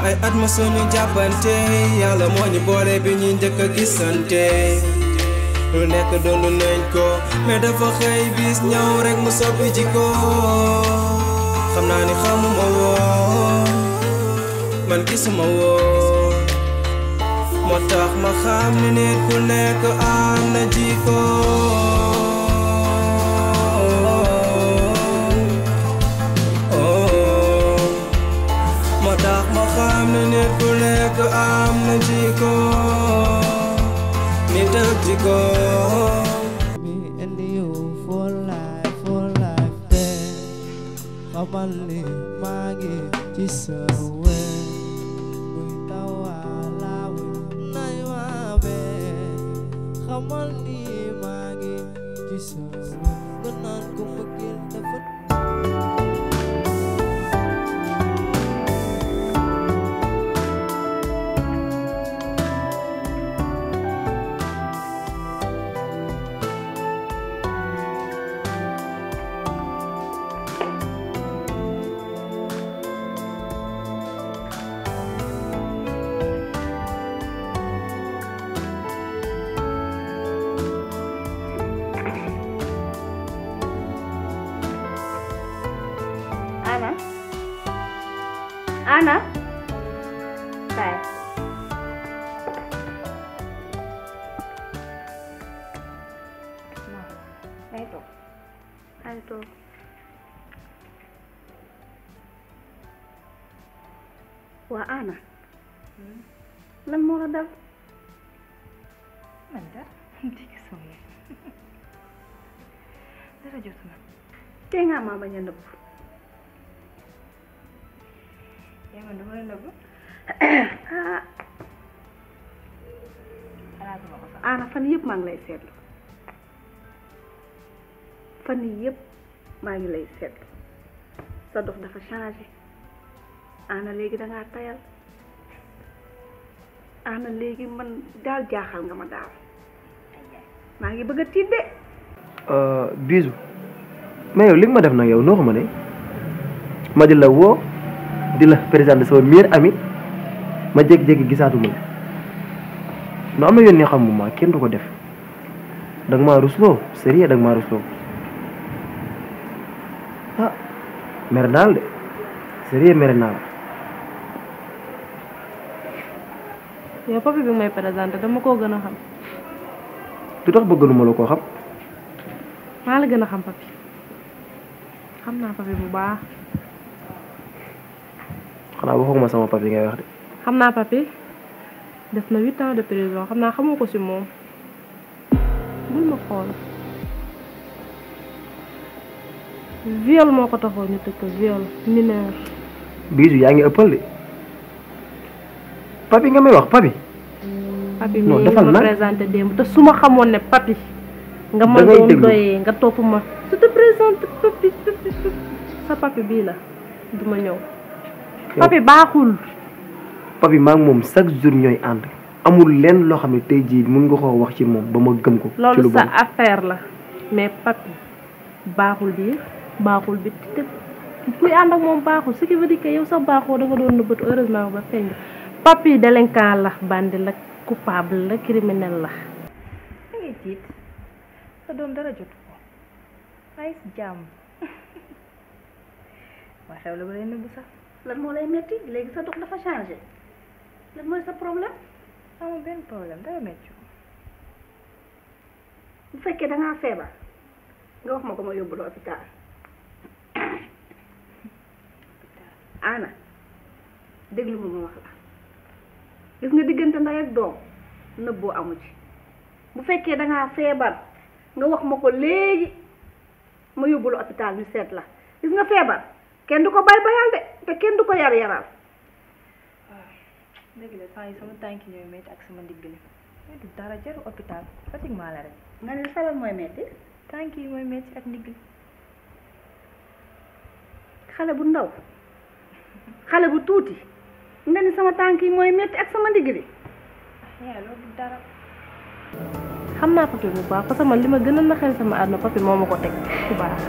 ay at ma suñu jàppante yàlla moo ñu boole bi ñu njëkk a gisante lu nekk dund nañ ko mais dafa xëy bis ñëw rek mu soppi jikko xam naa ni xamuma woon man gisuma woon moo tax ma xam ni nit ku nekk am na jikko moo tax ma xam ni nit ku nekk am na jikko nit ak jikko me and you for life then xamal ni maa ngi ci sa wet muy tawalawe nay ma be xamal ni maa ngi ci sa wet nga naan ko mbëggeel dafa Ana kay ay toog waa Ana lan moo la dal man da dégg sama dara jot na tey nga ma bañ a nëbb yaa man dama la nëbb xalaatuma ko sax Ana fan yëpp maa ngi lay seetlu fan yëpp maa ngi lay seetlu sa dox dafa changé Ana léegi dangaa tayal Ana léegi man daal jaaxal nga ma daal maa ngi bëgg a tiit de Bijou mais yow li nga ma def nag yow noo ko ma ne ma di la woo di la présenter sama meilleur ami ma jékki-jékki gisaatuma la no am na yoon ne xamuma kenn du ko def danga maa rusloo sérieux danga maa rusloo ah mer naal de sérieux mer naal yow papi bi may présenté dama koo gën a xam du tax bëgganuma la koo xam maa la gën a xam papi xam naa papi bu baax xanaa waxuma sama papi ngay wax de xam naa papi def na 8 ans de prison xam naa xamoo ko si moom bul ma xool viol moo ko taxoo ñu tëj ko viol mineur Bijou yaa ngi ëppal de papi nga may wax papi papi non mii defal ma nag présenté démb te su ma xamoon ne papi nga ma Da ngay doon déglu. doyee nga topp ma su te présente papi sa papi bii la du ma ñëw papi baaxul papi maa ngi moom chaque jour ñooy ànd amul lenn loo xam ne tey jii mun nga koo wax ci moom ba ma gëm ko ci lu loolu sa bon affaire la mais papi baaxul biir baaxul bi te kuy ànd ak moom baaxul ce qui veut dire que yow sax baaxoo da nga doon nëbbatu heureusement ba feeñ papi délinquant la bandi la coupable la criminel la da ngay tiit sa doom dara jotu ko ay si jàmm waa xew la ba lay nëbb sax lan moo lay metti léegi sa dox dafa changé lan mooy sa problème amul benn problème dara metti ko bu fekkee dangaa feebar nga wax ma ko ma yóbbu la hôpital Ana déglu ma wax la gis nga diggante ndey ak doom nëbboo amu ci bu fekkee dangaa feebar nga wax ma ko léegi ma yóbbu la hôpital ñu seet la gis nga feebar kenn du ko bay bayal de te kenn du ko yar yaral dëgg la temps yi sama tànk ñooy metti ak sama ndigg li mais du dara jaru hôpital pratiquement la rek nga ne salal mooy metti tànk yi mooy metti ak ndigg li xale bu ndaw xale bu tuuti nga ni sama tànk yi mooy metti ak sama ndigg li yaa loolu du dara xam naa papi bu baax parce que man li ma gën a naxal sama àdduna papi moo ma ko teg bu baax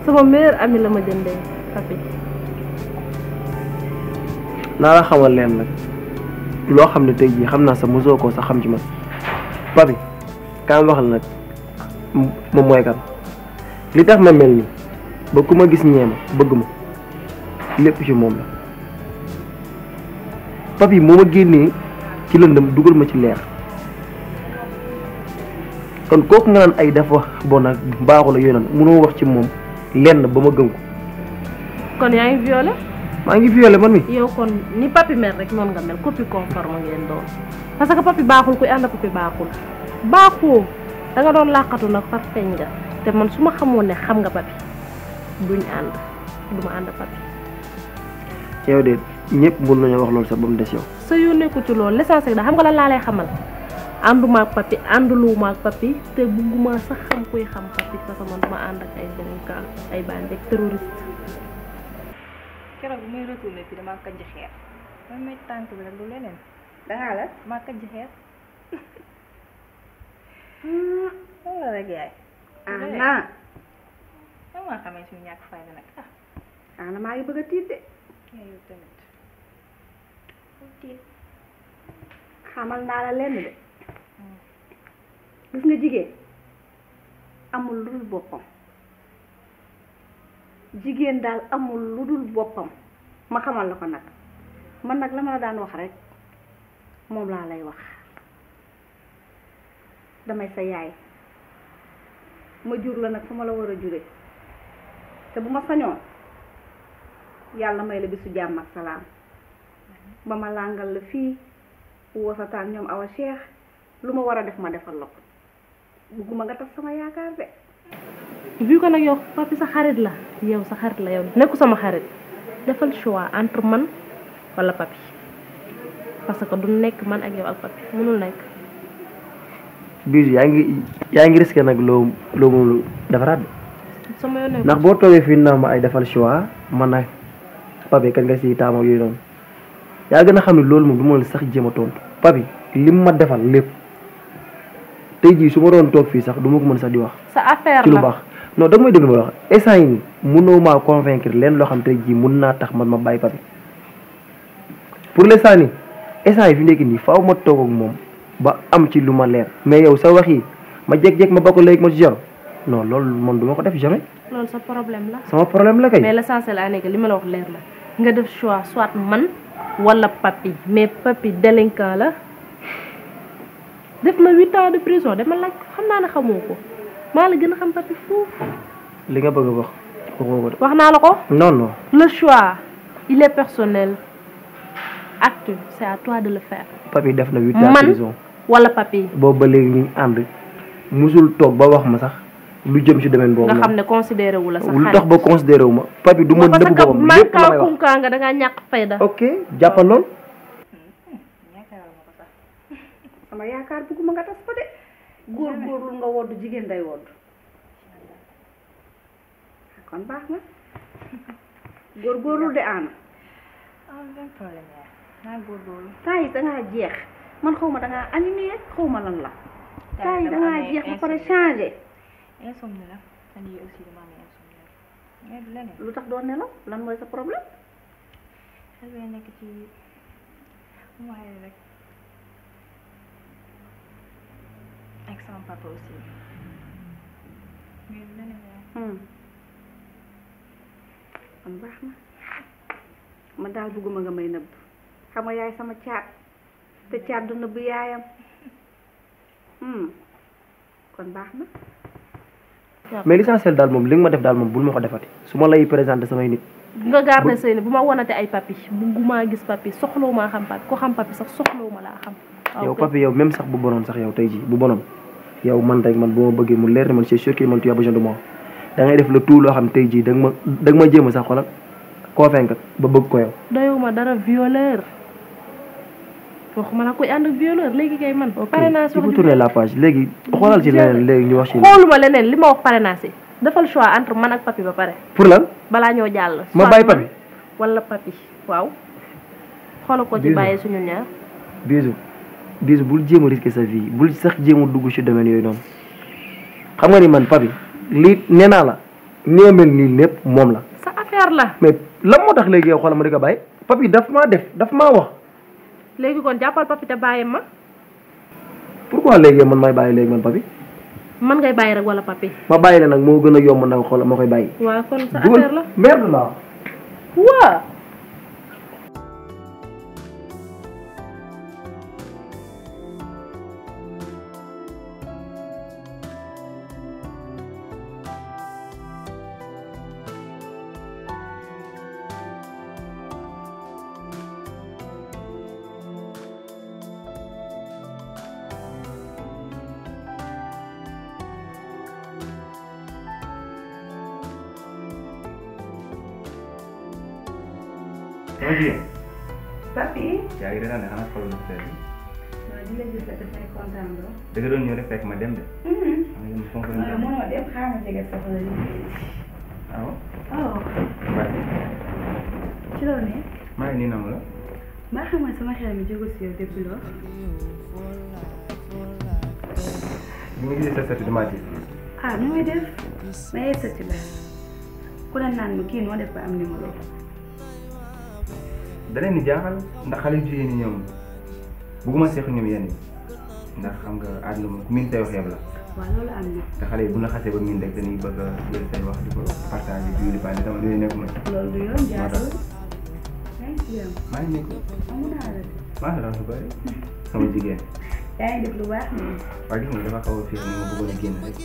sama meilleur ami la ma jëndee papi naa la xamal leen nag loo xam ne tey jii xam naa sa mosoo koo sax xam ci man papi kaa wax la nag moom mooy kan li tax ma mel nii ba ku ma gis ñeema bëgg ma lépp ci moom la papi moo ma génnee ci lëndëm dugal ma ci leer kon kooku nga naan ay dafa bon nag baaxul ak yooyu noonu mënoo wax ci moom lenn ba ma gëm ko. kon yaa ngi violé. maa ngi violé man mi. yow kon ni papi mel rek noonu nga mel copie conforme ngeen doon parce que papi baaxul kuy ànd papi baaxul da nga doon làqatu nag far feeñ nga te man su ma xamoon ne xam nga papi duñ ànd duma ànd papi. yow de ñëpp mën nañoo wax loolu sax ba mu des yow. sa yónnee ko ci loolu l'essentiel da xam nga lan laa lay xamal ànduma ak papi ànduluwuma ak papi te bugguma sax xam kuy xam papi parce que man duma ànd ak ay délinquant ay bandi ak terroriste. keroog bu may retourné fii damaa kajj xeer man may tànk bi rek lu leneen dangaa la maa kajj xeer la rek yaay ana yow maa xamee suñu ñàkk fayda nag ana maa ngi bëgg a tiit de yow tamit tiit xamal naa la lenn de gis nga jigéen amul lu dul boppam jigéen daal amul lu dul boppam ma xamal la ko nag man nag la ma la daan wax rek moom laa lay wax damay sa yaay ma jur la nag fu ma la war a jure te bu ma sañoon yàlla may la bisu jàmm ak salaam ba ma làngal la fii wasataan ñoom awa Cheikh lu ma war a def ma defal la ko bugguma nga tas sama yaakaar de. vu que nag yow papi sa xarit la yow sa xarit la yow nekku sama xarit defal choix entre man wala papi parce que du nekk man ak yow ak papi mënul nekk. Bijou yaa ngi risqué nag loo mënul defaraat sama yoon ndax boo toogee fii naa ma ay defal choix man nag papi kañ nga si taamu yooyu noonu yaa gën a xam ne loolu moom du ma la sax jéem a tontu papi lim ma defal lépp tey jii su ma doon toog fii sax du ma ko mën sax di wax. sa affaire ci lu la baax non da nga may déglu ma wax instant yi nii mënoo maa convaincre leen loo xam tey jii mun naa tax man ma bàyyi papi pour l'instant nii instant yi fi nekk nii faaw ma toog ak moom ba am ci lu ma leer mais yow sa wax yi ma jékki-jékki ma bokk léegi ma ci jor non loolu man du ma ko def jamais. loolu sa problème la. sama problème la kay. mais l'essentiel à nekk li ma la wax leer la nga def choix soit man wala papi mais papi délinquant la def na 8 ans de prison dama laaj ko xam naa ne xamoo ko maa la gën a xam papi foofu. li nga bëgg a wax waxoo ko de. wax naa la ko. non non. le choix il est personnel acte c'est à toi de le faire. papi def na 8 ans de prison man wala papi. boobu ba léegi ñu ngi ànd musul toog ba wax ma sax lu jëm ci domaine boobu. nga xam ne considéré wu la sax lu tax ba considéré wu ma papi du ma nëbb boppam lépp la may wax parce que nga da ngaa ñàkk fayda. ok jàppal lool. sama yaakaar bëgguma nga tas ko de góorgóorlu nga wodd jigéen day wodd kon baax na góorgóorlu de ana benn problème naa góorgóorlu temps yi dangaa jeex man xaw ma dangaa animé xaw ma lan la temps yi dangaa jeex ba pare changé insomnie la fan yi aussi dama am insomnie mais du leneen lu tax doon nelaw lan mooy sa problème xel bee nekk ci waaye rek ak sama papa aussi mais du leneen kon baax na man daal bëgguma nga may nëbb xam nga yaay sama caat te caat du nëbb yaayam kon baax na mais l'essentiel daal moom li nga ma def daal moom bul ma ko defati su ma lay présenté samay nit. nga garder say ne bu ma wonate ay papi bugguma gis papi soxlawu maa xam papi ko xam papi sax soxlawu ma laa xam. yow papi yow même sax bu bonoon sax yow tey jii bu bonoon yow man rek man bu ma bëggee mu leer ne man c'est sûr que man tu as besoin de moi da ngay def le tout loo xam tey jii da nga ma jéem a sax xoolal convaincre ba bëgg ko yow. doyuma dara violeur waxuma la koy ànd ak violeur léegi kay man. pare naa il faut tourner la page léegi xoolal ci leneen léegi ñu wax ci. xooluma leneen li ma wax pare naa si defal choix entre man ak papi ba pare. pour lan. balaa ñoo jàll. ma bàyyi papi wala papi waaw. xoolal ko ci bàyyi suñu ñaar. Bijou bul jéem a risquer sa vie bul sax jéem a dugg ci domaine yooyu noonu xam nga ni man papi lii nee naa la ni ma mel nii lépp moom la. sa affaire la. mais lan moo tax léegi yow xoolal ma di ko bàyyi papi daf maa wax. léegi kon jàppal papi te bàyyi ma. pourquoi léegi man may bàyyi léegi man papi. man ngay bàyyi rek wala papi. ma bàyyi la nag moo gën a yomb nag xool ma koy bàyyi. waaw kon sa affaire la merde la. waa. papi. yaa ngi retaan ne xanaa xool na seet bi. waaw di la gis la dafay kontaan loo. da nga doon ñëw rek fekk ma dem de. mënoo dem xaaral ma jege soxla li. waaw. oh. ci loolu ne. maa ngi nii nam la. maa xam ne sama xel mi jógul si yow depuis loo. bi nga gisee sa seet damaa gis. ah nu muy def. ma yee sëti la. ku la naan ma kii noo def ba am numéro. da leen di jaaxal ndax xale yu jigéen ñi ñoom bëgguma seq ñoom yenn yi ndax xam nga àdduna moom ku miin tey xeeb la. waaw loolu am na. te xale yi bu na xasee ba miin rek dañuy bëgg a jël say wax di ko partager di di bàyyi sama li nekk ma. loolu du yoon jaarul. yaa ngi ci yoon. maa ngi nekk. amu naa la. maa ngi doon bëri sama jigéen. yaa ngi def lu baax nii. waaye gis nga dafa xaw a fii ni ma bëggoon a génn rek.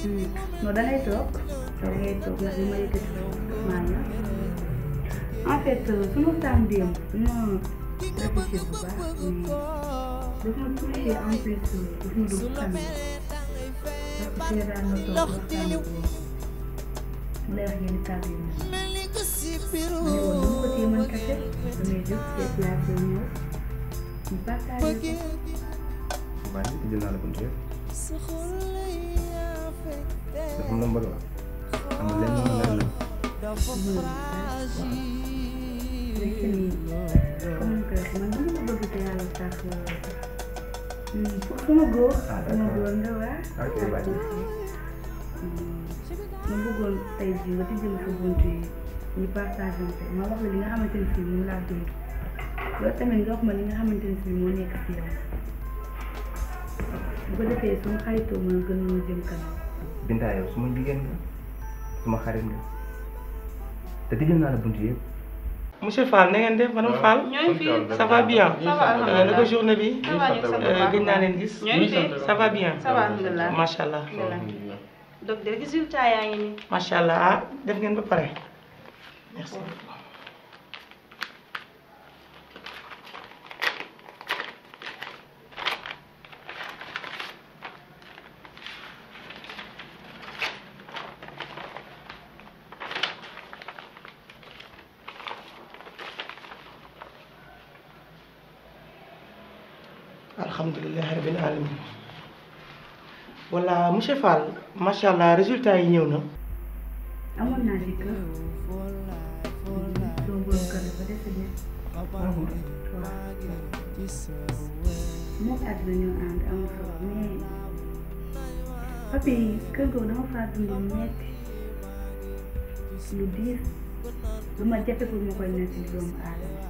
non da ngay toog. da ngay toog ndax li ma yëkkati maa ngi. en fait sunu temps démb dañoo réfléchir bu baax mais dafa ma touché en plus dafa ma dugg xam parce que daan na toog waxtaan ak mu lay wax yenn kàddu yi ma ne woon dama ko téye man kese damay jóg déplacé ñëw ñu partagé ko. waaye jël naa la buntu yëpp dafa mu la bëgg wax amul lenn lu mu la léegi nii comme que man dama la bëgg te yàlla tax pour sama góor. sama góor nga waa. ok baax ma bëggoon tey jii nga tijjal sa buntu yi ñu partagé ma wax la li nga xamante ne fii moom laa dund loolu tamit nga wax ma li nga xamante ne fii moo nekk si yow bu ko defee suñu xaritoo mën a gën a jëm kanam. Binta yow suma jigéen nga suma xarit nga te tijjal naa la buntu yëpp. Monsieur Fall na ngeen def madame Fall. ñooy fii ça va bien. ça va alhamdulilah naka journée bi. ça va ñu sant bu baax gëj naa leen gis. ñooy fii ça va bien. ça va alhamdulilah macha allah. donc de résultat yaa ngi nii. macha allah ah def ngeen ba pare. merci. alhamdulilah rabbil alamin voilà monsieur Fall macha allah résultat yi ñëw na. amoon naa ci kër doo borom kër dafa décédé. waaw moom at la ñu ànd amul solo mais papi kër googu dama faa dund lu metti lu diis lu ma jafe pour ma koy nekk ci doomu aadama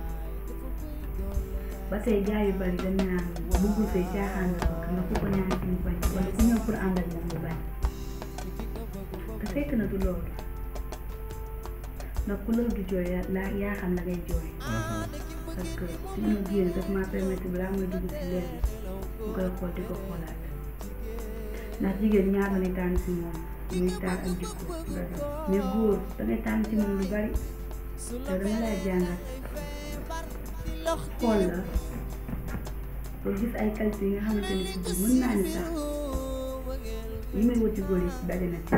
ba tey gars yu bari dañ naan bëggul say caaxaan la bëgg ndax ku ko ñaan ci mu bañ wala ku ñëw pour ànd ak moom mu bañ te fekk na du loolu ndax ku loolu du jooy yaa xam la ngay jooy parce que si ma génn daf maa permettre balaa muy dugg si leer bi mu koy xool di ko xoolaat ndax jigéen ñaar la ñuy tànn si moom muy taar ak jikko mais góor dangay tànn si moom lu bari te dama lay jàngat xool la ba gis ay qualité yi nga xamante ne si biir mën naa ni sax yi may wut ci góor yi daje na ci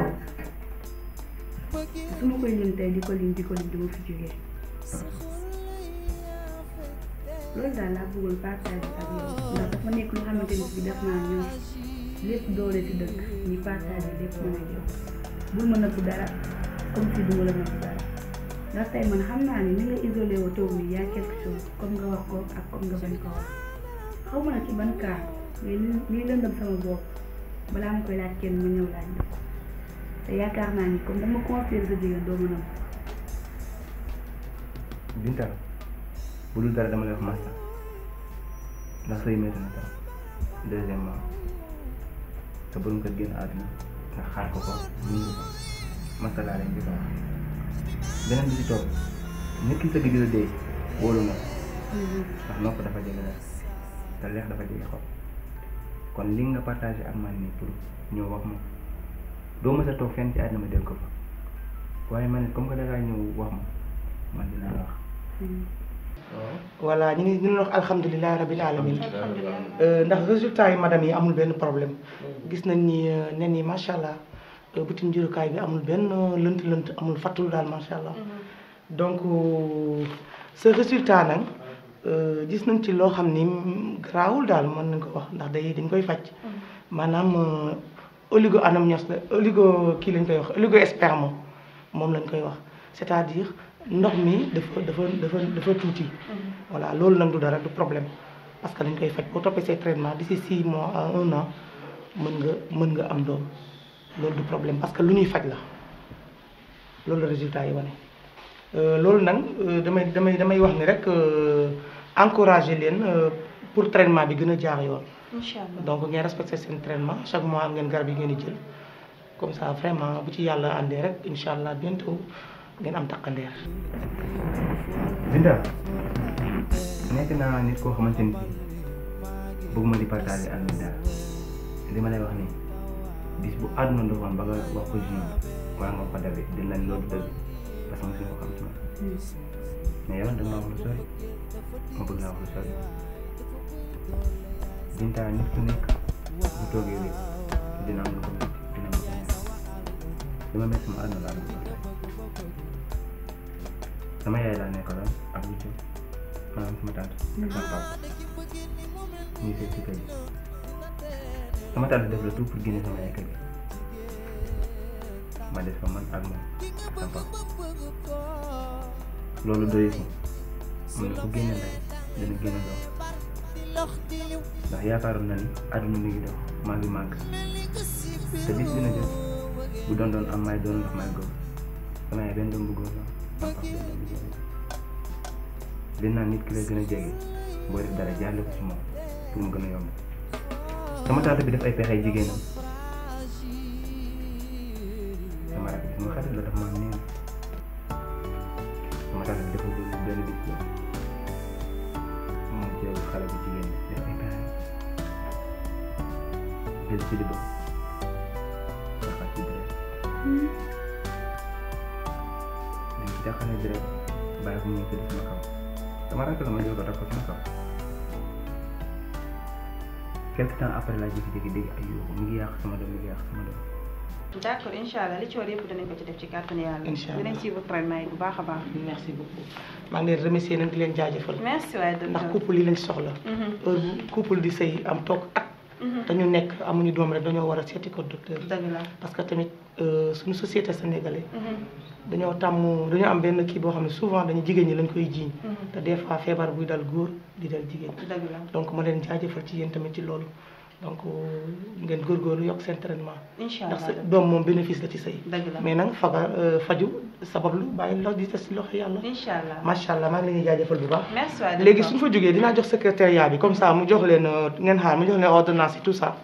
su ma koy lim tey di ko lim di ma fi jógee loolu daal laa bëggoon partage ak yow ndax dafa nekk lu xamante ne si def naa ñoom lépp doole si dëkk ñu partage lépp mën a jox bul ma nëbb dara comme si duma la nëbb dara ndax tey man xam naa ni ni nga isolé woo toog nii yaa quelque chose comme nga wax ko ak comme nga bañ ko wax xaw ma nag ci ban cas mais lii lëndëm sama bopp balaa ma koy laaj kenn ma ñëw laaj ko te yaakaar naa ni comme dama confier sa jigéen doo mën a Binta bu dul dara dama lay wax massa ndax sëy métti na trop deuxièmement sa borom kër génn àdduna nga xaar ko ñu ko massa laa leen di wax beneen bi ci topp nit ki sëgg di la dee wóolu na ndax nopp dafa jege la te leex dafa jege xol kon li nga partagé ak man nii pour ñëw wax ma doo mës a toog fenn ci àddina ma del ko fa waaye man it comme que dangaa ñëw wax ma man dinaa la wax. voilà ñu ngi wax alhamdulilah rabil alamin ndax résultat yi madame yi amul benn problème gis nañ ni nen yi macha allah butin jurukaay bi amul benn lënt amul fattul daal macha allah donc ce résultat nag gis nañ ci loo xam ni garaawul daal mën nañ ko wax ndax dañ koy faj maanaam oligo anamnios la oligo kii lañ koy wax oligo sperme moom lañ koy wax c'est-à-dire ndox mi dafa tuuti voilà loolu nag du dara du problème parce que dañ koy faj boo toppee say traitement d'ici 6 mois à 1 an mën nga am doom loolu du problème parce que lu ñuy faj la loolu la résultat yi wane loolu nag damay wax ni rek encourager leen pour traitement bi gën a jaar yoon inchallah donc ngeen respecter seen traitement chaque mois am ngeen garab yi ngeen di jël comme ça vraiment bu ci yàlla àndee rek inchallah bientôt ngeen am takkandeer. Binta nekk naa nit koo xamante ni bëgguma di partager ak nit dara li ma lay wax nii bis bu àdduna ndoxoon ba nga wax ko junior wala nga ko dabe dina leen loolu dëgg parce que mosuñu ko xam ci man mais yow dama wax lu sori ma bëgg laa wax lu sori Binta nit ku nekk bu toogee rek dina am lu ko métti dina am lu ko neex li ma métti sama àdduna laa bëgg sama yaay laa nekkaloon ak lu jëm maanaam sama tante ak sama papa ñuy seet si kër gi sama tante def la tout pour génne sama yaay kër gi ma def fa man ak moom ak sama papa loolu doy ko mu ne ku génne ndey dana génne doom ndax yaakaaroon na ni àdduna mi ngi dox maa ngi màgg te bis dina jot bu doon am may doon ndax may góor sama yaay benn doom bu góor la dinaa nit ki la gën a jege boo def dara jaarle ko ci moom pour mu gën a yomb sama tante bi def ay pexe jigéenam sama rakk bi sama xarit la dafa ma neen sama tante bi dafa dund benn bis la mu jël xale bu jigéen bi def ay pexe jël ci libo saxaat ci deret jaxane deret bàyyi ko mu ngi tëdd sama kaw sama rakk la ma jël ko def ko sama kaw quelque temps après laa jékki-jékki dégg ay yoo mi ngi yàq sama doom mi ngi yàq sama doom. d'accord inchallah li ci war yëpp danañ ko ci def ci kàttanu yàlla. inchallah dinañ suivre traitement yi bu baax a baax. merci beaucoup maa ngi leen remercier nañ di leen jaajëfal. merci waay docteur ndax couple yi lañ soxla. heure bu couple di sëy am toog at. dañu nekk amuñu doom rek dañoo war a seeti ko docteur. dëgg la parce que tamit suñu société sénégalaise. dañoo am benn kii boo xam ne souvent dañu jigéen ñi lañ koy jiiñ. te des fois feebar buy dal góor di dal jigéen. dëgg la donc ma leen jaajëfal ci yéen tamit ci loolu donc ngeen góorgóorlu yokk seen traitement. inchallah ndax doom moom bénéfice la ci sëy. dëgg la mais nag faju sabablu bàyyi lo di des loxo yàlla. inchallah macha allah maa ngi leen di jaajëfal bu baax. merci waay léegi suñu fa jógee dinaa jox secrétariat bi comme ça mu jox leen ngeen xaar mu jox leen ordonnance et tout ça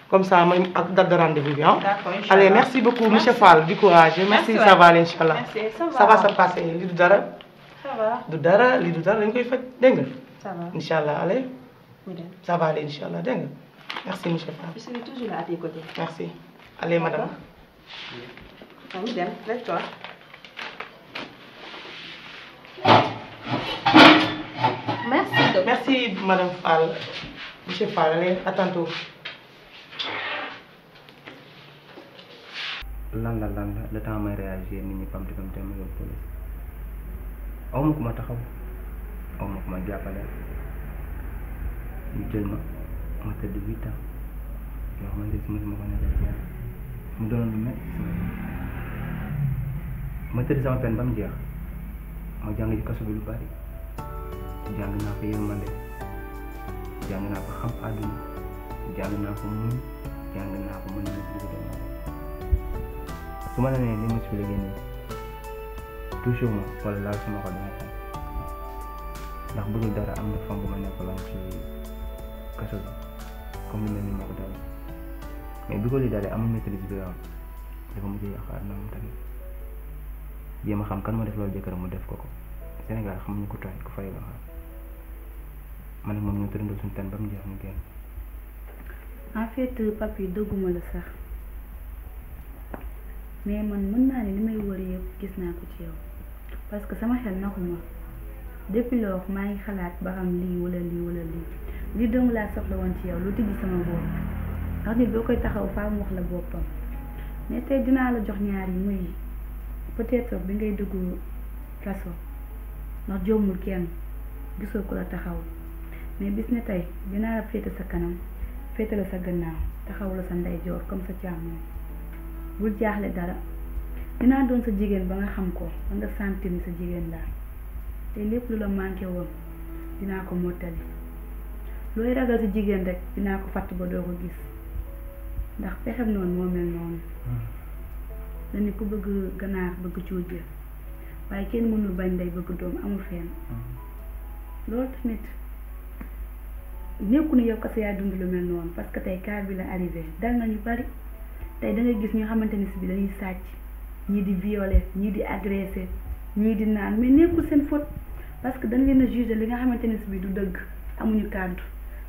comme ça ma ak date de rendez-vous bi ah. d'accord inchallah allez merci beaucoup monsieur Fall du courage. merci ça va aller inchallah. merci ça va se passer li du dara. ça va du dara li du dara dañ koy faj dégg nga. ça va inchallah allez. ñu dem ça va aller inchallah dégg nga. merci monsieur Fall. je serai toujours là à tes côtés. merci allez madame. ñu dem laisse-toi. merci docteur. merci madame Fall monsieur Fall allez à tantôt. lan la le temps may réagir nit ñi pamti pamti ma yóbbu police aw ma ku ma taxaw aw ma ku ma jàppale ñu jël ma tëdd 8 ans yoo xamante ni ma ko nekk mu doon lu métti ma tëdd sama peine ba mu jeex ma jàng ci kaso bi lu bari jàng naa ko yërmande jàng naa ko xam àdduna jàng naa ko muñ jàng naa ko mën na ci dugg su ma la nee li ma expliqué nii toujours ma wala laal sama xol dina ndax bëggul dara am na fam bu ma nekkaloon ci kaso bi comme li mel ni moo ko dal mais bi ko li dalee amul maîtrise bi am dafa mujj yaakaar na moom tamit jéem a xam kan moo def loolu jëkkër mu def ko Sénégal xamuñu ko tooñ ku fay la xam man ak moom ñu tërëndoo suñu pen ba mu jeex ñu génn. en fait papi dëgguma la sax mais man mën naa ne li may wër yëpp gis naa ko ci yow parce que sama xel naxuma depuis lors maa ngi xalaat ba xam lii wala lii dong laa soxla woon ci yow lu tijji sama bopp ndax nit boo koy taxaw faa mu wax la boppam mais tey dinaa la jox ñaar yi muy peut-être bi ngay dugg kaso ndax jommul kenn gisoo ko la taxaw mais bis ne tey dinaa la féete sa kanam féete la sa gannaaw taxaw la sa ndeyjoor comme sa càmmoñ bul jaaxle dara dinaa doon sa jigéen ba nga xam ko ba nga sentir ni sa jigéen laa te lépp lu la manqué woon dinaa ko mottali looy ragal sa jigéen rek dinaa ko fàtt ba doo ko gis ndax pexem noonu moo mel noonu dañu ku bëgg ganaar bëgg cuuj waaye kenn mënul bañ day bëgg doom amul fenn loolu tamit nekku ne yow kese yaa dund lu mel noonu parce que tey cas bi la arrivé dal nañu bari tey da ngay gis ñoo xamante ni si bi dañuy sàcc ñii di violer ñii di agressé ñii di naan mais nekkul seen faute parce que dañ leen a jugé li nga xamante ni si bi du dëgg amuñu kàddu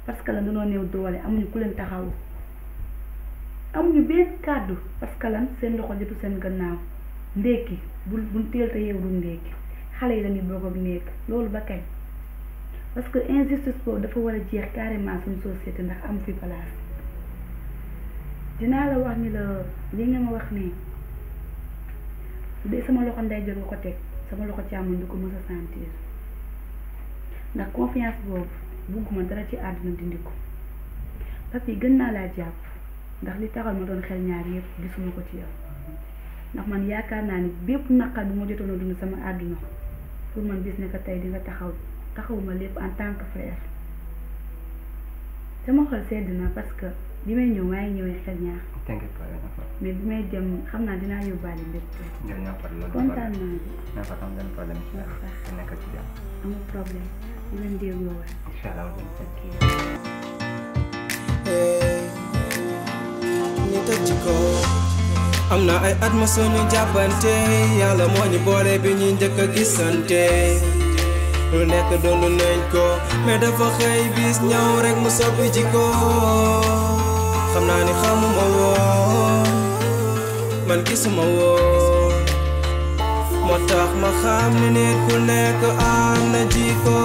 parce que lan dañoo néew doole amuñu ku leen taxawu amuñu benn kàddu parce que lan seen loxo jotu seen gannaaw ndékki bul teel te yeewu du ndékki xale yi dañuy bokk ak nekk loolu ba kañ parce que injustice boobu dafa war a jeex carrément suñu société ndax am fi place dinaa la wax ni la li nga ma wax nii bu dee sama loxo ndeyjoor nga ko teg sama loxo càmmoñ du ko mës a sentir ndax confiance boobu bugguma dara ci àdduna dindi ko papi gën naa laa jàpp ndax li taxal ma doon xel ñaar yëpp gisuma ko ci yow ndax man yaakaar naa ni bépp naqar bu ma jotoon a dund sama àdduna pour man bis ne ko tey di nga taxawuma lépp en tant que frère sama xol sedd na parce que bi may ñëw maa ngi ñëwee xel ñaar mais bi may dem xam naa dinaa yóbbaale lépp kontaan naa amul problème di leen dégloo waat ñu tëj ci ko am na ay at ma suñu jàppante yàlla moo ñu boole bi ñuy njëkk a gisante lu nekk doon nañ ko mais dafa xëy bis ñëw rek mu soppi jikko xam naa ni xamuma woon man gisuma woon moo tax ma xam ni nit ku nekk am na jikko